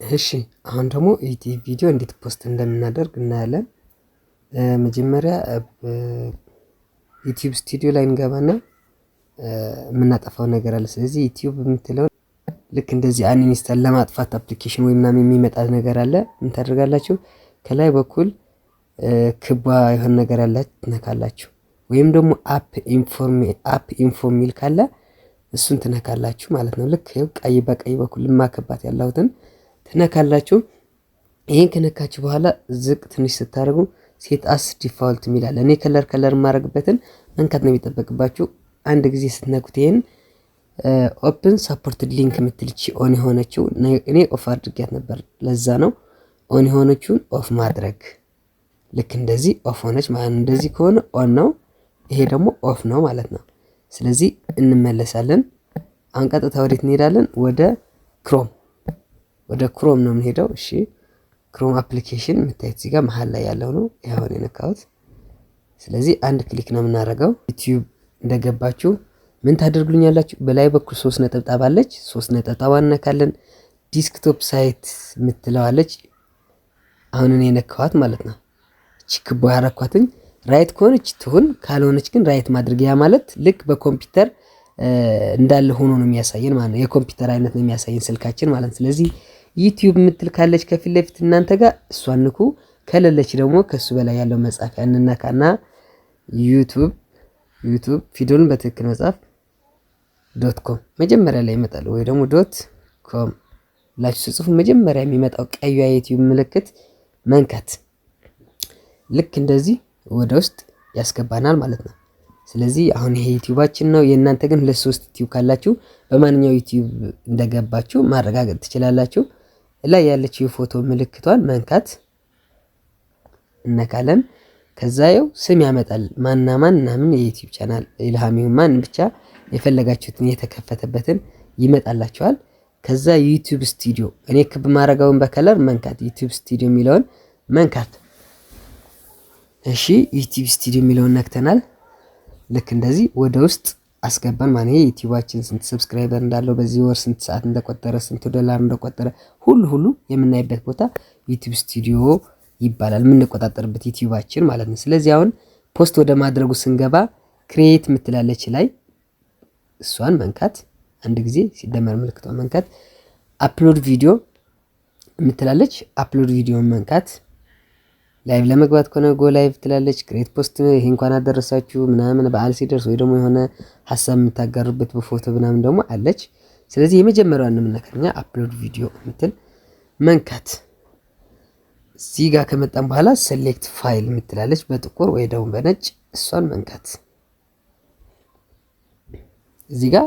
እሺ፣ አሁን ደግሞ ዩቲዩብ ቪዲዮ እንዴት post እንደምናደርግ እናያለን። መጀመሪያ ዩቲዩብ ስቱዲዮ ላይ እንገባና የምናጠፋው ነገር አለ። ስለዚህ ዩቲዩብ የምትለውን ልክ እንደዚህ uninstall ለማጥፋት application ወይ ምናምን የሚመጣ ነገር አለ። ምን ታደርጋላችሁ? ከላይ በኩል ክቧ የሆነ ነገር አለ፣ ትነካላችሁ። ወይም ደግሞ app info የሚል ካለ እሱን ትነካላችሁ ማለት ነው። ልክ ቀይ በቀይ በኩል ልማከባት ያለሁትን ትነካላችሁ። ይሄን ከነካችሁ በኋላ ዝቅ ትንሽ ስታደርጉ set as default የሚል አለ። እኔ color የማደርግበትን መንካት ነው የሚጠበቅባችሁ። አንድ ጊዜ ስትነኩት ይሄን open supported link የምትልች on የሆነችው እኔ off አድርጊያት ነበር። ለዛ ነው on የሆነችውን off ማድረግ። ልክ እንደዚህ off ሆነች ማለት ነው። እንደዚህ ከሆነ on ነው፣ ይሄ ደግሞ off ነው ማለት ነው። ስለዚህ እንመለሳለን። አሁን ቀጥታ ወዴት እንሄዳለን? ወደ ክሮም ነው የምንሄደው። እሺ፣ ክሮም application የምታዩት እዚህ ጋር መሀል ላይ ያለው ነው ይኸውን የነካሁት። ስለዚህ አንድ click ነው የምናደርገው። ዩቲዩብ እንደገባችሁ ምን ታደርጉልኛላችሁ? በላይ በኩል ሶስት ነጠብጣብ አለች። ሶስት ነጠብጣብ እነካለን። Desktop site የምትለዋለች አሁን እኔ የነካኋት ማለት ነው። እቺ ክቦ ያረኳትኝ right ከሆነች ትሁን፣ ካልሆነች ግን right ማድረግ። ያ ማለት ልክ በኮምፒውተር እንዳለ ሆኖ ነው የሚያሳየን ማለት ነው። የኮምፒውተር አይነት ነው የሚያሳየን ስልካችን ማለት ነው። ስለዚህ ዩቲዩብ የምትል ካለች ከፊት ለፊት እናንተ ጋር እሷን ንኩ። ከሌለች ደግሞ ከሱ በላይ ያለው መጻፊያ እንነካና ዩቱብ፣ ዩቱብ ፊደሉን በትክክል መጻፍ፣ .com መጀመሪያ ላይ ይመጣል። ወይ ደግሞ .com ብላችሁ ስጽፉ መጀመሪያ የሚመጣው ቀዩ የዩቲዩብ ምልክት መንካት፣ ልክ እንደዚህ ወደ ውስጥ ያስገባናል ማለት ነው። ስለዚህ አሁን ይሄ ዩቲዩባችን ነው። የእናንተ ግን ሁለት ሶስት ዩቲዩብ ካላችሁ በማንኛው ዩቲዩብ እንደገባችሁ ማረጋገጥ ትችላላችሁ። ላይ ያለችው የፎቶ ምልክቷን መንካት፣ እነካለን። ከዛ ያው ስም ያመጣል፣ ማና ማን ምናምን የዩቲዩብ ቻናል ኢልሃም ይሁን ማን ብቻ የፈለጋችሁትን የተከፈተበትን ይመጣላችኋል። ከዛ ዩቲዩብ ስቱዲዮ እኔ ክብ ማድረጋውን በ color መንካት፣ ዩቲዩብ ስቱዲዮ የሚለውን መንካት። እሺ፣ ዩቲዩብ ስቱዲዮ የሚለውን ነክተናል። ልክ እንደዚህ ወደ ውስጥ አስገባን ማለት ነው። ዩቲዩባችን ስንት subscriber እንዳለው፣ በዚህ ወር ስንት ሰዓት እንደቆጠረ፣ ስንት ዶላር እንደቆጠረ ሁሉ ሁሉ የምናይበት ቦታ ዩቲዩብ ስቱዲዮ ይባላል። የምንቆጣጠርበት ዩቲዩባችን ማለት ነው። ስለዚህ አሁን post ወደ ማድረጉ ስንገባ create የምትላለች ላይ እሷን መንካት፣ አንድ ጊዜ ሲደመር ምልክቷን መንካት፣ upload video የምትላለች upload video ን መንካት፣ live ለመግባት ከሆነ go live ትላለች። Create post ይሄ እንኳን አደረሳችሁ ምናምን በዓል ሲደርስ ወይ ደግሞ የሆነ ሀሳብ የምታጋሩበት በፎቶ ምናምን ደግሞ አለች። ስለዚህ የመጀመሪያዋን የምነካኛ upload video የምትል መንካት። እዚህ ጋር ከመጣን በኋላ select file የምትላለች በጥቁር ወይ ደግሞ በነጭ እሷን መንካት። እዚህ ጋር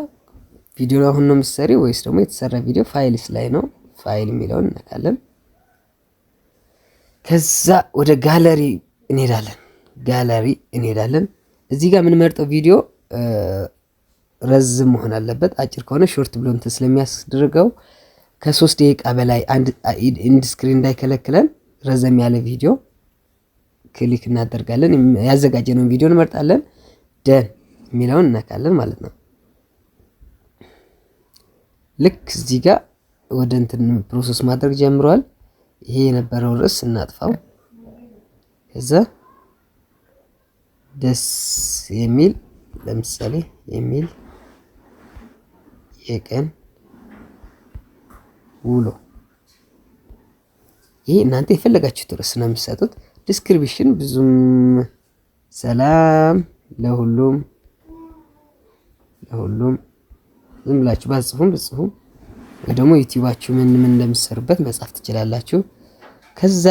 ቪዲዮ አሁን ነው የምትሰሪ ወይስ ደግሞ የተሰራ ቪዲዮ files ላይ ነው። ፋይል የሚለውን እነካለን። ከዛ ወደ ጋለሪ እንሄዳለን። ጋለሪ እንሄዳለን። እዚህ ጋር የምንመርጠው ቪዲዮ ረዝም መሆን አለበት። አጭር ከሆነ short ብሎ እንትን ስለሚያስደርገው ከ3 ደቂቃ በላይ አንድ end screen እንዳይከለክለን ረዘም ያለ ቪዲዮ click እናደርጋለን። ያዘጋጀነውን ቪዲዮ እንመርጣለን። Done የሚለውን እነካለን ማለት ነው። ልክ እዚህ ጋር ወደ እንትን process ማድረግ ጀምሯል። ይሄ የነበረው ርዕስ እናጥፋው። ከዛ ደስ የሚል ለምሳሌ የሚል የቀን ውሎ፣ ይሄ እናንተ የፈለጋችሁት ርዕስ ነው የምትሰጡት። Description ብዙም ሰላም ለሁሉም ዝም ብላችሁ ባጽፉም ብጽፉም ወይ ደግሞ ዩቲዩባችሁ ምን ምን እንደምትሰሩበት መጻፍ ትችላላችሁ። ከዛ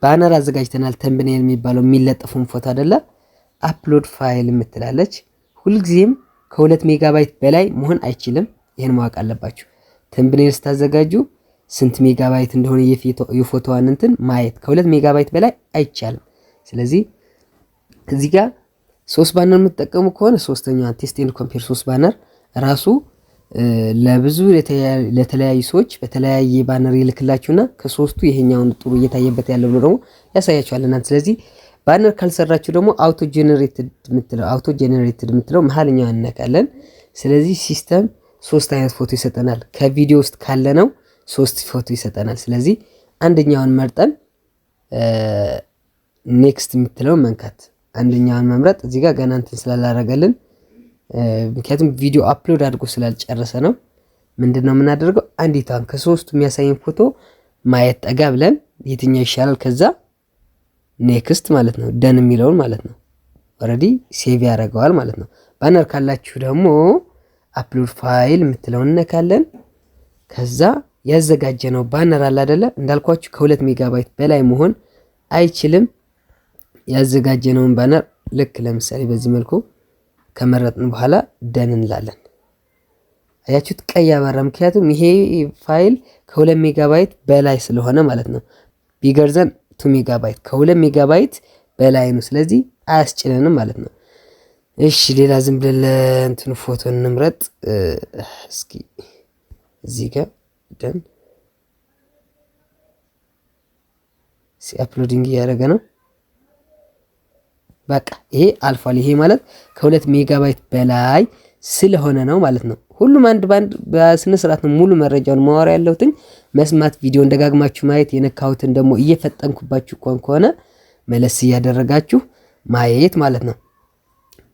banner አዘጋጅተናል። Thumbnail የሚባለው የሚለጠፉን ፎቶ አይደለ? Upload file የምትላለች። ሁልጊዜም ከ2 ሜጋባይት በላይ መሆን አይችልም። ይህን ማወቅ አለባችሁ። Thumbnail ስታዘጋጁ ስንት ሜጋባይት እንደሆነ የፎቶዋን እንትን ማየት፣ ከ2 ሜጋባይት በላይ አይቻልም። ስለዚህ እዚህ ጋር ሶስት banner የምትጠቀሙ ከሆነ ሶስተኛዋ test and compare ሶስት banner ራሱ ለብዙ ለተለያዩ ሰዎች በተለያየ banner ይልክላችሁና ከሶስቱ ይሄኛውን ጥሩ እየታየበት ያለ ብሎ ደግሞ ያሳያችኋል እናንተ። ስለዚህ banner ካልሰራችሁ ደግሞ auto generated የምትለው መሀልኛዋን እነካለን። ስለዚህ system ሶስት አይነት ፎቶ ይሰጠናል። ከቪዲዮ ውስጥ ካለ ነው ሶስት ፎቶ ይሰጠናል። ስለዚህ አንደኛውን መርጠን next የምትለውን መንካት፣ አንደኛውን መምረጥ። እዚህ ጋር ገና እንትን ስላላረገልን፣ ምክንያቱም ቪዲዮ upload አድርጎ ስላልጨረሰ ነው። ምንድን ነው የምናደርገው? አንዲቷን ከሶስቱ የሚያሳይን ፎቶ ማየት፣ ጠጋ ብለን የትኛው ይሻላል፣ ከዛ next ማለት ነው፣ done የሚለውን ማለት ነው። Already save ያደርገዋል ማለት ነው። Banner ካላችሁ ደግሞ upload file የምትለውን እነካለን። ከዛ ያዘጋጀነው banner አለ አይደለ? እንዳልኳችሁ ከ2 ሜጋባይት በላይ መሆን አይችልም። ያዘጋጀነውን banner ልክ ለምሳሌ በዚህ መልኩ ከመረጥን በኋላ done እንላለን። አያችሁት? ቀይ ያበራ። ምክንያቱም ይሄ ፋይል ከ2 ሜጋባይት በላይ ስለሆነ ማለት ነው። Bigger than 2 megabyte፣ ከ2 ሜጋባይት በላይ ነው። ስለዚህ አያስጭነንም ማለት ነው። እሺ፣ ሌላ ዝም ብለን ለእንትኑ ፎቶ እንምረጥ እስኪ። እዚህ ጋር done፣ uploading እያደረገ ነው። በቃ ይሄ አልፏል። ይሄ ማለት ከ2 ሜጋባይት በላይ ስለሆነ ነው ማለት ነው። ሁሉም አንድ ባንድ በስነ ስርዓት ነው ሙሉ መረጃውን ማወራ ያለሁትኝ። መስማት፣ ቪዲዮን ደጋግማችሁ ማየት፣ የነካሁትን ደግሞ እየፈጠንኩባችሁ እንኳን ከሆነ መለስ እያደረጋችሁ ማየት ማለት ነው።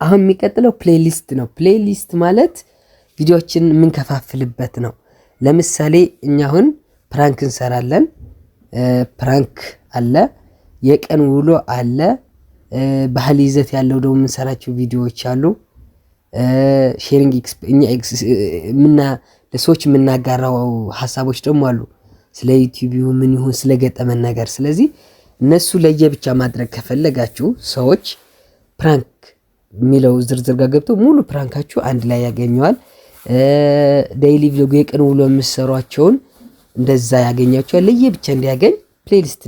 አሁን የሚቀጥለው playlist ነው። Playlist ማለት ቪዲዮዎችን የምንከፋፍልበት ነው። ለምሳሌ እኛ አሁን prank እንሰራለን። Prank አለ፣ የቀን ውሎ አለ፣ ባህል ይዘት ያለው ደግሞ የምንሰራቸው ቪዲዮዎች አሉ። Sharing ምና ለሰዎች የምናጋራው ሀሳቦች ደግሞ አሉ። ስለ YouTube ምን ይሁን ስለገጠመን ነገር። ስለዚህ እነሱ ለየብቻ ማድረግ ከፈለጋችሁ ሰዎች prank የሚለው ዝርዝር ጋር ገብቶ ሙሉ prank ኣችሁ አንድ ላይ ያገኘዋል። Daily vlog፣ የቀን ውሎ የምትሰሯቸውን እንደዛ ያገኛቸዋል። ለየብቻ እንዲያገኝ playlist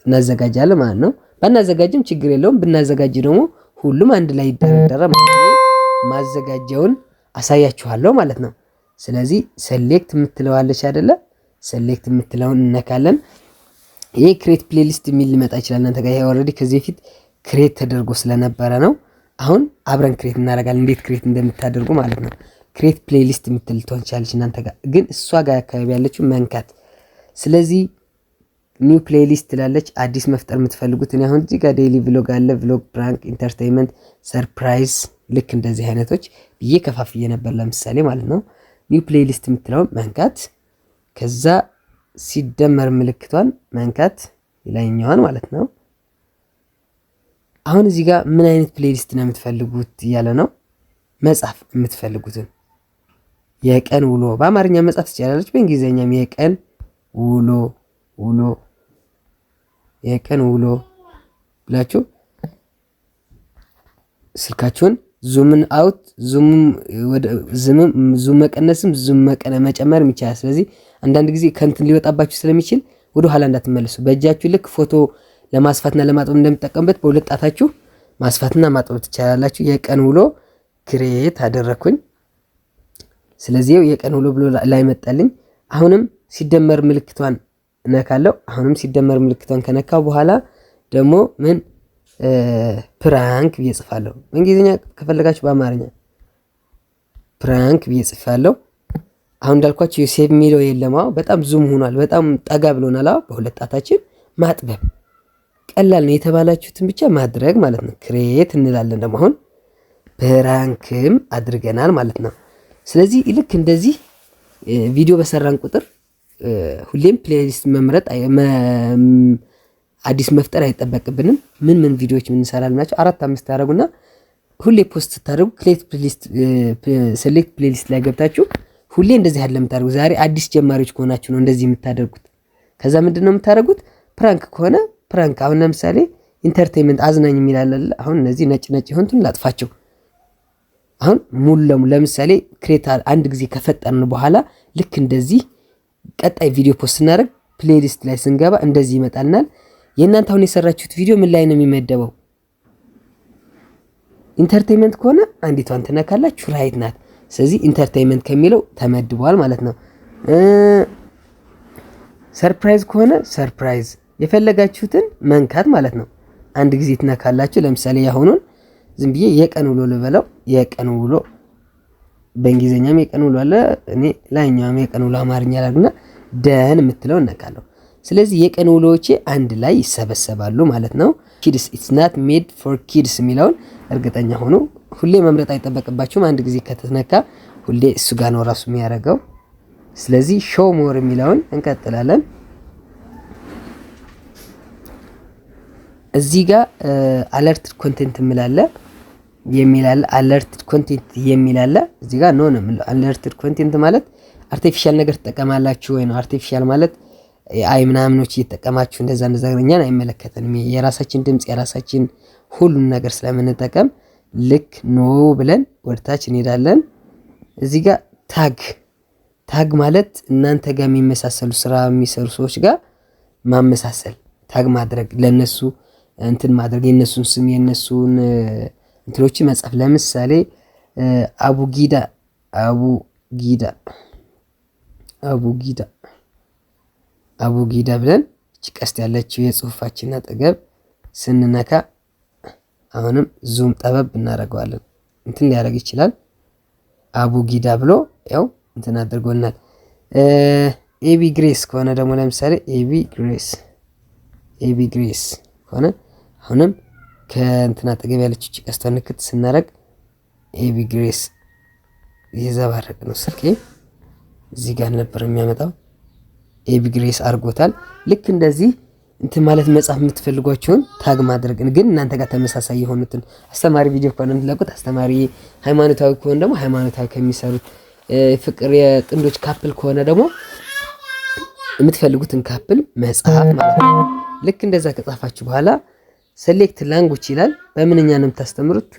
እናዘጋጃለን ማለት ነው። ባናዘጋጅም ችግር የለውም። ብናዘጋጅ ደግሞ ሁሉም አንድ ላይ ይደረደረ ማለት ነው። ማዘጋጀውን አሳያችኋለሁ ማለት ነው። ስለዚህ select የምትለዋለች አይደለ? Select የምትለውን እነካለን። ይሄ create playlist የሚል ሊመጣ ይችላል እናንተ ጋር። ይሄ already ከዚህ በፊት create ተደርጎ ስለነበረ ነው። አሁን አብረን create እናደርጋለን፣ እንዴት create እንደምታደርጉ ማለት ነው። Create playlist የምትል ትሆን ትችላለች እናንተ ጋር፣ ግን እሷ ጋር አካባቢ ያለችው መንካት። ስለዚህ new playlist ትላለች። አዲስ መፍጠር የምትፈልጉት እኔ አሁን እዚህ ጋር daily vlog አለ፣ vlog፣ prank፣ entertainment፣ surprise፣ ልክ እንደዚህ አይነቶች ብዬ ከፋፍዬ ነበር ለምሳሌ ማለት ነው። New playlist የምትለውን መንካት፣ ከዛ ሲደመር ምልክቷን መንካት የላይኛዋን ማለት ነው። አሁን እዚህ ጋር ምን አይነት playlist ነው የምትፈልጉት እያለ ነው። መጻፍ የምትፈልጉትን የቀን ውሎ በአማርኛ መጻፍ ትችላለች። በእንግሊዝኛም የቀን ውሎ የቀን ውሎ ብላችሁ ስልካችሁን zoom in out፣ zoom zoom መቀነስም zoom መጨመርም ይቻላል። ስለዚህ አንዳንድ ጊዜ ከእንትን ሊወጣባችሁ ስለሚችል ወደ ኋላ እንዳትመለሱ። በእጃችሁ ልክ ፎቶ ለማስፋትና ለማጥበብ እንደምትጠቀሙበት በሁለት ጣታችሁ ማስፋትና ማጥበብ ትችላላችሁ። የቀን ውሎ create አደረግኩኝ። ስለዚህ የቀን ውሎ ብሎ ላይ መጣልኝ። አሁንም ሲደመር ምልክቷን እነካለሁ። አሁንም ሲደመር ምልክቷን ከነካው በኋላ ደግሞ ምን prank ብዬ ጽፋለሁ። በእንግሊዝኛ ከፈለጋችሁ በአማርኛ prank ብዬ ጽፋለሁ። አሁን እንዳልኳችሁ የ save የሚለው የለም። በጣም zoom ሆኗል። በጣም ጠጋ ብሎናል። በሁለት ጣታችን ማጥበብ ቀላል ነው። የተባላችሁትን ብቻ ማድረግ ማለት ነው። Create እንላለን ደግሞ አሁን prank ም አድርገናል ማለት ነው። ስለዚህ ልክ እንደዚህ ቪዲዮ በሰራን ቁጥር ሁሌም playlist መምረጥ፣ አዲስ መፍጠር አይጠበቅብንም። ምን ምን ቪዲዮዎች የምንሰራል ናቸው አራት አምስት ታደርጉና ሁሌ post ስታደርጉ create playlist፣ select playlist ላይ ገብታችሁ ሁሌ እንደዚህ ያለ የምታደርጉ፣ ዛሬ አዲስ ጀማሪዎች ከሆናችሁ ነው እንደዚህ የምታደርጉት። ከዛ ምንድን ነው የምታደርጉት? Prank ከሆነ prank። አሁን ለምሳሌ entertainment አዝናኝ የሚል አለ። አሁን እነዚህ ነጭ ነጭ የሆኑትን ላጥፋቸው። አሁን ሙሉ ለሙሉ ለምሳሌ create አንድ ጊዜ ከፈጠርን በኋላ ልክ እንደዚህ ቀጣይ ቪዲዮ post ስናደርግ playlist ላይ ስንገባ እንደዚህ ይመጣልናል። የእናንተ አሁን የሰራችሁት ቪዲዮ ምን ላይ ነው የሚመደበው? Entertainment ከሆነ አንዲቷን ትነካላችሁ፣ right ናት። ስለዚህ entertainment ከሚለው ተመድቧል ማለት ነው። Surprise ከሆነ surprise፣ የፈለጋችሁትን መንካት ማለት ነው። አንድ ጊዜ ትነካላችሁ። ለምሳሌ ያሁኑን ዝም ብዬ የቀን ውሎ ልበለው፣ የቀን ውሎ በእንግሊዝኛም የቀን ውሎ አለ። እኔ ላይኛውም የቀን ውሎ አማርኛ ላድርግና done የምትለው እነካለሁ። ስለዚህ የቀን ውሎዎቼ አንድ ላይ ይሰበሰባሉ ማለት ነው። Kids, it's not made for kids የሚለውን እርግጠኛ ሆኑ። ሁሌ መምረጥ አይጠበቅባችሁም። አንድ ጊዜ ከተነካ ሁሌ እሱ ጋር ነው ራሱ የሚያደርገው። ስለዚህ show more የሚለውን እንቀጥላለን። እዚህ ጋር alert content የሚላለ የሚል አለ፣ alerted content የሚል አለ። እዚህ ጋር no ነው የምለው። Alerted content ማለት artificial ነገር ትጠቀማላችሁ ወይ ነው። Artificial ማለት AI ምናምኖች እየተጠቀማችሁ እንደዛ እንደዛ እኛን አይመለከተንም። የራሳችን ድምጽ፣ የራሳችን ሁሉን ነገር ስለምንጠቀም ልክ no ብለን ወደታች እንሄዳለን። እዚህ ጋር tag ማለት እናንተ ጋር የሚመሳሰሉ ስራ የሚሰሩ ሰዎች ጋር ማመሳሰል፣ tag ማድረግ፣ ለነሱ እንትን ማድረግ፣ የነሱን ስም፣ የነሱን እንትኖችን መጻፍ። ለምሳሌ አቡጊዳ፣ አቡጊዳ፣ አቡጊዳ፣ አቡጊዳ ብለን እቺ ቀስት ያለችው የጽሁፋችን አጠገብ ስንነካ አሁንም zoom ጠበብ እናደርገዋለን። እንትን ሊያደርግ ይችላል። አቡጊዳ ብሎ ያው እንትን አድርጎልናል። ኤቢ ግሬስ ከሆነ ደግሞ ለምሳሌ ኤቢ ግሬስ፣ ኤቢ ግሬስ ከሆነ አሁንም ከእንትን አጠገብ ያለችው እቺ ቀስቷን ንክት ስናደርግ ኤቢ ግሬስ፣ እየዘባረቅ ነው ስልኬ፣ እዚህ ጋር ነበር የሚያመጣው፣ ኤቢ ግሬስ አድርጎታል። ልክ እንደዚህ እንትን ማለት መጻፍ የምትፈልጓቸውን tag ማድረግ፣ ግን እናንተ ጋር ተመሳሳይ የሆኑትን፣ አስተማሪ ቪዲዮ ከሆነ የምትለቁት አስተማሪ፣ ሃይማኖታዊ ከሆነ ደግሞ ሃይማኖታዊ ከሚሰሩት፣ ፍቅር የጥንዶች couple ከሆነ ደግሞ የምትፈልጉትን couple መጻፍ ማለት ነው። ልክ እንደዛ ከጻፋችሁ በኋላ select language ይላል። በምንኛ ነው የምታስተምሩት?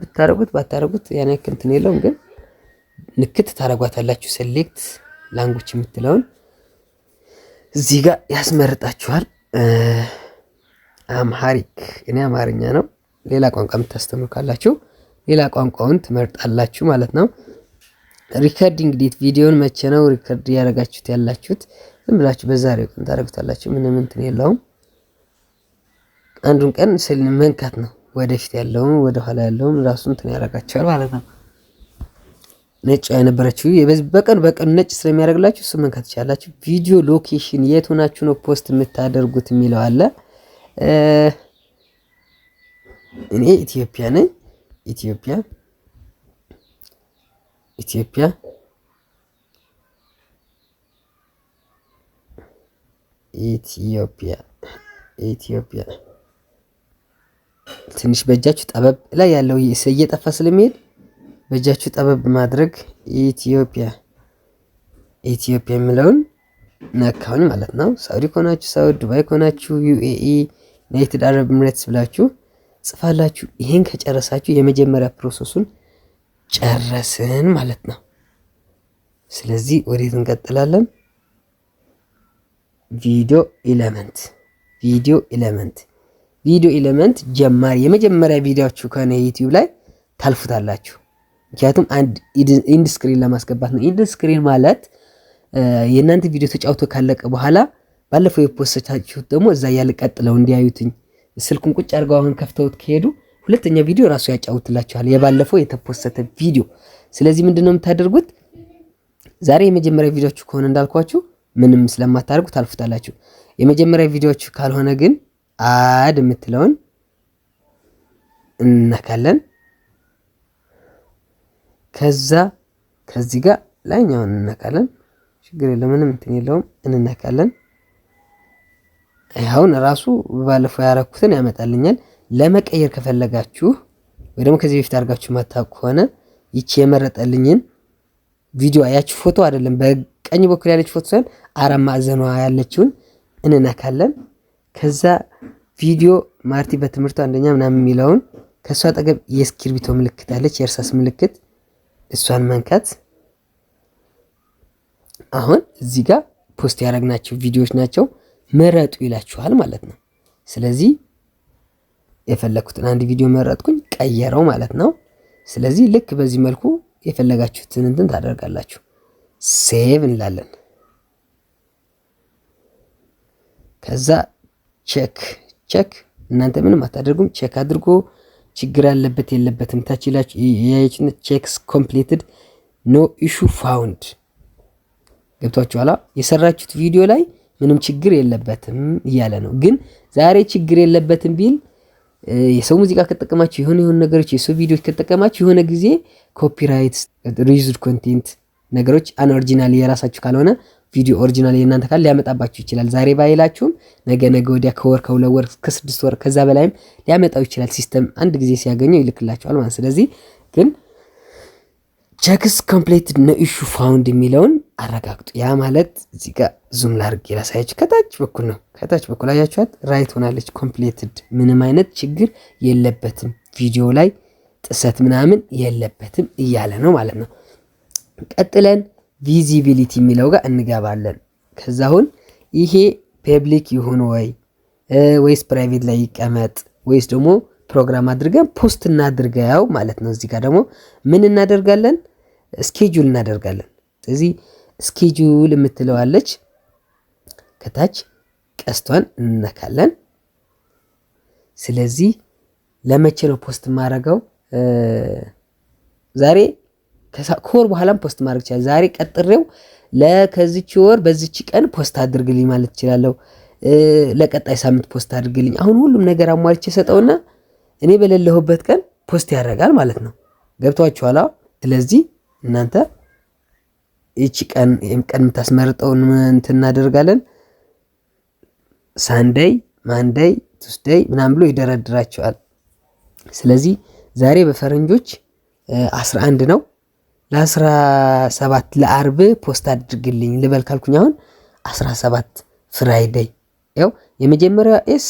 ብታረጉት ባታረጉት ያን ያክል እንትን የለውም፣ ግን ንክት ታረጓታላችሁ። Select language የምትለውን እዚህ ጋር ያስመርጣችኋል። Amharic፣ እኔ አማርኛ ነው። ሌላ ቋንቋ የምታስተምሩ ካላችሁ ሌላ ቋንቋውን ትመርጣላችሁ ማለት ነው። Recording date፣ ቪዲዮን መቼ ነው record እያደረጋችሁት ያላችሁት? ዝም ብላችሁ በዛሬው ቀን ታደርጉታላችሁ። ምንም እንትን የለውም። አንዱን ቀን ስል መንካት ነው። ወደፊት ያለውን ወደኋላ ያለውን ራሱ እንትን ያደርጋቸዋል ማለት ነው። ነጭ የነበረችው በቀን በቀን ነጭ ስለሚያደርግላችሁ እሱ መንካት ትችላላችሁ። Video location፣ የት ሆናችሁ ነው post የምታደርጉት የሚለው አለ። እኔ ኢትዮጵያ ነኝ። ኢትዮጵያ፣ ኢትዮጵያ፣ ኢትዮጵያ፣ ኢትዮጵያ። ትንሽ በእጃችሁ ጠበብ ላይ ያለው እየጠፋ ስለሚሄድ በእጃችሁ ጠበብ ማድረግ። ኢትዮጵያ፣ ኢትዮጵያ የሚለውን ነካሁኝ ማለት ነው። ሳውዲ ከሆናችሁ ሳውዲ፣ ዱባይ ከሆናችሁ UAE፣ United Arab Emirates ብላችሁ ጽፋላችሁ። ይሄን ከጨረሳችሁ የመጀመሪያ process ኡን ጨረስን ማለት ነው። ስለዚህ ወዴት እንቀጥላለን? Video element፣ video element፣ video element ጀማሪ የመጀመሪያ ቪዲዮችሁ ከሆነ YouTube ላይ ታልፉታላችሁ። ምክንያቱም አንድ end screen ለማስገባት ነው። End screen ማለት የእናንተ ቪዲዮ ተጫውቶ ካለቀ በኋላ ባለፈው የ post ታችሁት ደግሞ እዛ ያለ ቀጥለው እንዲያዩትኝ ስልኩን ቁጭ አድርገው አሁን ከፍተውት ከሄዱ ሁለተኛ ቪዲዮ ራሱ ያጫውትላችኋል፣ የባለፈው የተፖሰተ ቪዲዮ። ስለዚህ ምንድነው የምታደርጉት? ዛሬ የመጀመሪያ ቪዲዮችሁ ከሆነ እንዳልኳችሁ ምንም ስለማታደርጉ ታልፉታላችሁ። የመጀመሪያ ቪዲዮችሁ ካልሆነ ግን add የምትለውን እንነካለን። ከዛ ከዚህ ጋር ላይኛውን እንነካለን። ችግር የለም፣ ምንም እንትን የለውም። እንነካለን። አሁን ራሱ ባለፈው ያረኩትን ያመጣልኛል። ለመቀየር ከፈለጋችሁ ወይ ደግሞ ከዚህ በፊት አድርጋችሁ ማታውቁ ከሆነ ይቺ የመረጠልኝን ቪዲዮ፣ ያቺ ፎቶ አይደለም፣ በቀኝ በኩል ያለች ፎቶ ሳይሆን አራት ማዕዘኗ ያለችውን እንነካለን። ከዛ ቪዲዮ ማርቲ በትምህርቱ አንደኛ ምናምን የሚለውን ከእሷ አጠገብ የእስክሪብቶ ምልክት አለች፣ የእርሳስ ምልክት፣ እሷን መንካት። አሁን እዚህ ጋር post ያደረግናቸው ቪዲዮዎች ናቸው፣ ምረጡ ይላችኋል ማለት ነው። ስለዚህ የፈለግኩትን አንድ ቪዲዮ መረጥኩኝ፣ ቀየረው ማለት ነው። ስለዚህ ልክ በዚህ መልኩ የፈለጋችሁትን እንትን ታደርጋላችሁ። Save እንላለን። ከዛ check check፣ እናንተ ምንም አታደርጉም። Check አድርጎ ችግር ያለበት የለበትም ታች ያየችን checks completed። No issue found ገብቷችኋላ? የሰራችሁት ቪዲዮ ላይ ምንም ችግር የለበትም እያለ ነው። ግን ዛሬ ችግር የለበትም ቢል የሰው ሙዚቃ ከተጠቀማችሁ፣ የሆነ የሆኑ ነገሮች፣ የሰው ቪዲዮዎች ከተጠቀማችሁ የሆነ ጊዜ copyright፣ reused content ነገሮች፣ unoriginal የራሳችሁ ካልሆነ ቪዲዮ፣ original የእናንተ ካለ ሊያመጣባችሁ ይችላል። ዛሬ ባይላችሁም ነገ፣ ነገ ወዲያ፣ ከወር፣ ከ2 ወር፣ ከ6 ወር፣ ከዛ በላይም ሊያመጣው ይችላል። System አንድ ጊዜ ሲያገኘው ይልክላችኋል ማለት። ስለዚህ ግን checks completed, no issue found የሚለውን አረጋግጡ። ያ ማለት እዚህ ጋር zoom ላድርግ ላሳያችሁ። ከታች በኩል ነው። ከታች በኩል አያችኋት፣ right ሆናለች። Completed፣ ምንም አይነት ችግር የለበትም፣ ቪዲዮ ላይ ጥሰት ምናምን የለበትም እያለ ነው ማለት ነው። ቀጥለን visibility የሚለው ጋር እንገባለን። ከዛ አሁን ይሄ public ይሁን ወይ ወይስ private ላይ ይቀመጥ ወይስ ደግሞ ፕሮግራም አድርገን post እናድርገው ማለት ነው። እዚህ ጋር ደግሞ ምን እናደርጋለን? Schedule እናደርጋለን። ስለዚህ schedule የምትለዋ አለች፣ ከታች ቀስቷን እንነካለን። ስለዚህ ለመቼ ነው post የማደርገው? ዛሬ ከወር በኋላም post ማድረግ ይችላል። ዛሬ ቀጥሬው ለከዚች ወር በዚች ቀን post አድርግልኝ ማለት እችላለሁ። ለቀጣይ ሳምንት post አድርግልኝ። አሁን ሁሉም ነገር አሟልቼ ሰጠውና እኔ በሌለሁበት ቀን post ያደርጋል ማለት ነው። ገብቷችኋል? ስለዚህ እናንተ ይቺ ቀን ቀን የምታስመርጠውን እንትን እናደርጋለን። Sunday፣ Monday፣ Tuesday ምናምን ብሎ ይደረድራቸዋል። ስለዚህ ዛሬ በፈረንጆች 11 ነው። ለ17 ለአርብ post አድርግልኝ ልበል ካልኩኝ አሁን 17 Friday፣ ያው የመጀመሪያው S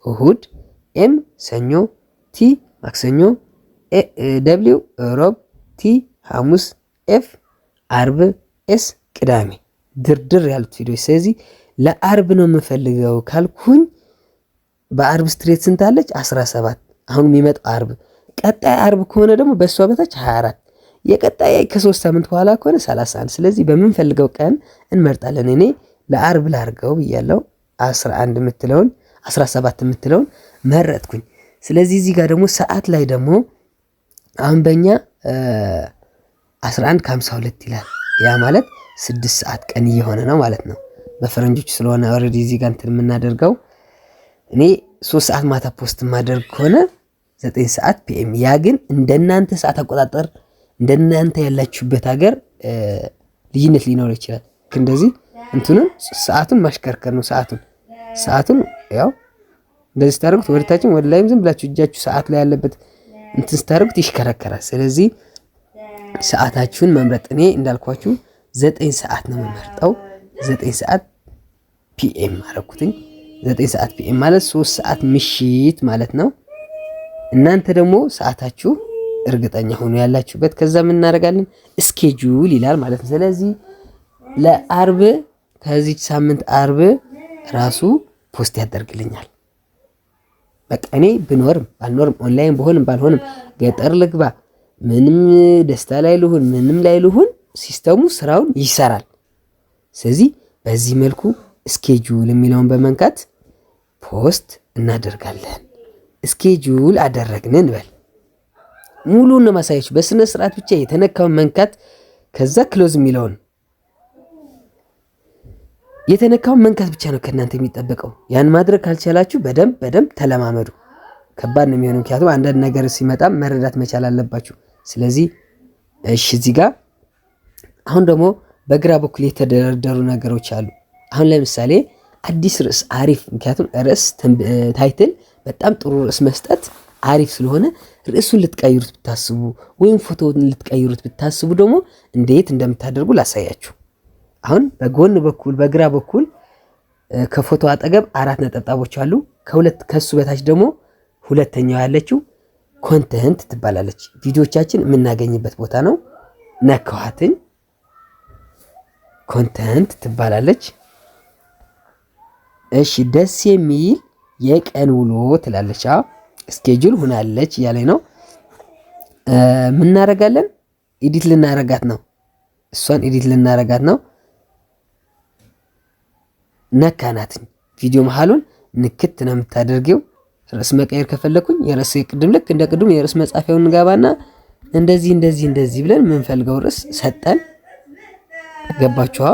እሁድ፣ M ሰኞ፣ T ማክሰኞ፣ W ሮብ፣ T ሐሙስ፣ F አርብ፣ S ቅዳሜ፣ ድርድር ያሉት ቪዲዮ። ስለዚህ ለአርብ ነው የምፈልገው ካልኩኝ በአርብ straight ስንት አለች? 17 አሁን የሚመጣው አርብ። ቀጣይ አርብ ከሆነ ደግሞ በእሷ በታች 24፣ የቀጣይ ከ3 ሳምንት በኋላ ከሆነ 31። ስለዚህ በምንፈልገው ቀን እንመርጣለን። እኔ ለአርብ ላርገው ብያለው። 11 የምትለውን፣ 17 የምትለውን መረጥኩኝ። ስለዚህ እዚህ ጋር ደግሞ ሰዓት ላይ ደግሞ አሁን በእኛ 11 ከ52 ይላል። ያ ማለት 6 ሰዓት ቀን እየሆነ ነው ማለት ነው። በፈረንጆች ስለሆነ already እዚህ ጋር እንትን የምናደርገው፣ እኔ 3 ሰዓት ማታ post የማደርግ ከሆነ 9 ሰዓት PM። ያ ግን እንደናንተ ሰዓት አቆጣጠር፣ እንደናንተ ያላችሁበት ሀገር ልዩነት ሊኖር ይችላል። እንደዚህ እንትኑን ሰዓቱን ማሽከርከር ነው። ሰዓቱን ያው እንደዚህ ስታደርጉት ወደ ታችም ወደ ላይም ዝም ብላችሁ እጃችሁ ሰዓት ላይ ያለበት እንትን ስታደርጉት ይሽከረከራል። ስለዚህ ሰዓታችሁን መምረጥ፣ እኔ እንዳልኳችሁ 9 ሰዓት ነው የምመርጠው። 9 ሰዓት PM አረኩትኝ። 9 ሰዓት PM ማለት 3 ሰዓት ምሽት ማለት ነው። እናንተ ደግሞ ሰዓታችሁ እርግጠኛ ሆኖ ያላችሁበት። ከዛ ምን እናደርጋለን? Schedule ይላል ማለት ነው። ስለዚህ ለአርብ፣ ከዚች ሳምንት አርብ ራሱ post ያደርግልኛል። በቃ እኔ ብኖርም ባልኖርም፣ ኦንላይን ብሆንም ባልሆንም፣ ገጠር ልግባ፣ ምንም ደስታ ላይ ልሁን፣ ምንም ላይ ልሁን፣ system ኡ ስራውን ይሰራል። ስለዚህ በዚህ መልኩ schedule የሚለውን በመንካት post እናደርጋለን። Schedule አደረግን እንበል። ሙሉውን ነው ማሳያችሁ በስነ ስርዓት፣ ብቻ የተነካውን መንካት፣ ከዛ close የሚለውን የተነካውን መንካት ብቻ ነው ከእናንተ የሚጠበቀው። ያን ማድረግ ካልቻላችሁ በደንብ በደንብ ተለማመዱ። ከባድ ነው የሚሆነው፣ ምክንያቱም አንዳንድ ነገር ሲመጣም መረዳት መቻል አለባችሁ። ስለዚህ እሺ፣ እዚህ ጋር አሁን ደግሞ በግራ በኩል የተደረደሩ ነገሮች አሉ። አሁን ለምሳሌ አዲስ ርዕስ አሪፍ፣ ምክንያቱም ርዕስ title በጣም ጥሩ ርዕስ መስጠት አሪፍ ስለሆነ ርዕሱን ልትቀይሩት ብታስቡ ወይም ፎቶውን ልትቀይሩት ብታስቡ ደግሞ እንዴት እንደምታደርጉ ላሳያችሁ። አሁን በጎን በኩል በግራ በኩል ከፎቶ አጠገብ አራት ነጠብጣቦች አሉ። ከሁለት ከሱ በታች ደግሞ ሁለተኛው ያለችው content ትባላለች። ቪዲዮቻችን የምናገኝበት ቦታ ነው። ነካኋትኝ፣ content ትባላለች። እሺ፣ ደስ የሚል የቀን ውሎ ትላለች። አዎ፣ schedule ሆናለች እያለኝ ነው። ምን እናደርጋለን? Edit ልናረጋት ነው። እሷን edit ልናረጋት ነው። ነካናትኝ። ቪዲዮ መሀሉን ንክት ነው የምታደርጊው። ርዕስ መቀየር ከፈለኩኝ የርዕስ ቅድም ልክ እንደ ቅድም የርዕስ መጻፊያውን እንገባና እንደዚህ እንደዚህ እንደዚህ ብለን የምንፈልገው ርዕስ ሰጠን። ገባችኋ?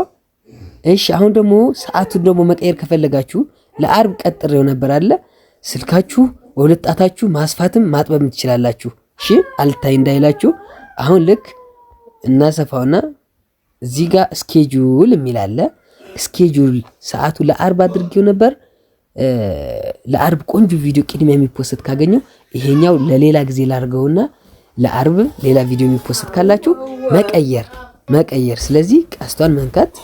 እሺ አሁን ደግሞ ሰዓቱን ደግሞ መቀየር ከፈለጋችሁ ለአርብ ቀጥሬው ነበር አለ ስልካችሁ በሁለት ጣታችሁ ማስፋትም ማጥበብም ትችላላችሁ። እሺ አልታይ እንዳይላችሁ አሁን ልክ እናሰፋውና እዚህ ጋር schedule የሚል አለ። Schedule ሰዓቱ ለአርብ አድርጌው ነበር። ለአርብ ቆንጆ ቪዲዮ ቅድሚያ የሚ post ካገኘው ይሄኛው ለሌላ ጊዜ ላርገውና ለአርብ ሌላ ቪዲዮ የሚ post ካላችሁ መቀየር መቀየር። ስለዚህ ቀስቷን መንካት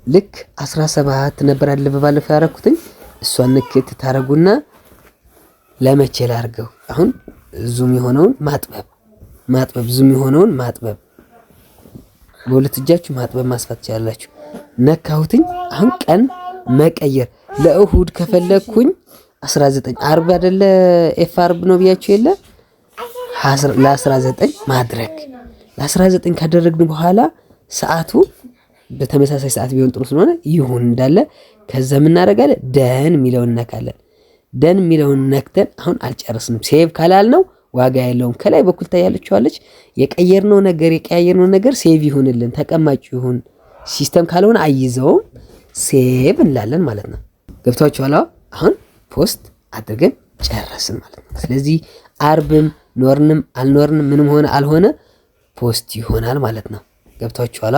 ልክ 17 ነበር አለ በባለፈው ያረኩትኝ፣ እሷን ንክት ታረጉና ለመቼ ላርገው? አሁን zoom የሆነውን ማጥበብ ማጥበብ፣ zoom የሆነውን ማጥበብ፣ በሁለት እጃችሁ ማጥበብ ማስፋት ትችላላችሁ። ነካሁትኝ። አሁን ቀን መቀየር ለእሁድ ከፈለግኩኝ 19፣ አርብ አይደለ ኤፍ አርብ ነው ብያችሁ የለ፣ ለ19 ማድረግ። ለ19 ካደረግን በኋላ ሰዓቱ በተመሳሳይ ሰዓት ቢሆን ጥሩ ስለሆነ ይሁን እንዳለ። ከዛ የምናደርጋለን done የሚለውን እነካለን። Done የሚለውን ነክተን አሁን አልጨረስንም። Save ካላልነው ዋጋ የለውም። ከላይ በኩል ታያለችዋለች። የቀየርነው ነገር የቀያየርነው ነገር save ይሁንልን፣ ተቀማጭ ይሁን። System ካልሆነ አይዘውም። Save እንላለን ማለት ነው። ገብቷችኋል? አሁን post አድርገን ጨረስን ማለት ነው። ስለዚህ አርብም ኖርንም አልኖርንም ምንም ሆነ አልሆነ post ይሆናል ማለት ነው። ገብቷችኋል?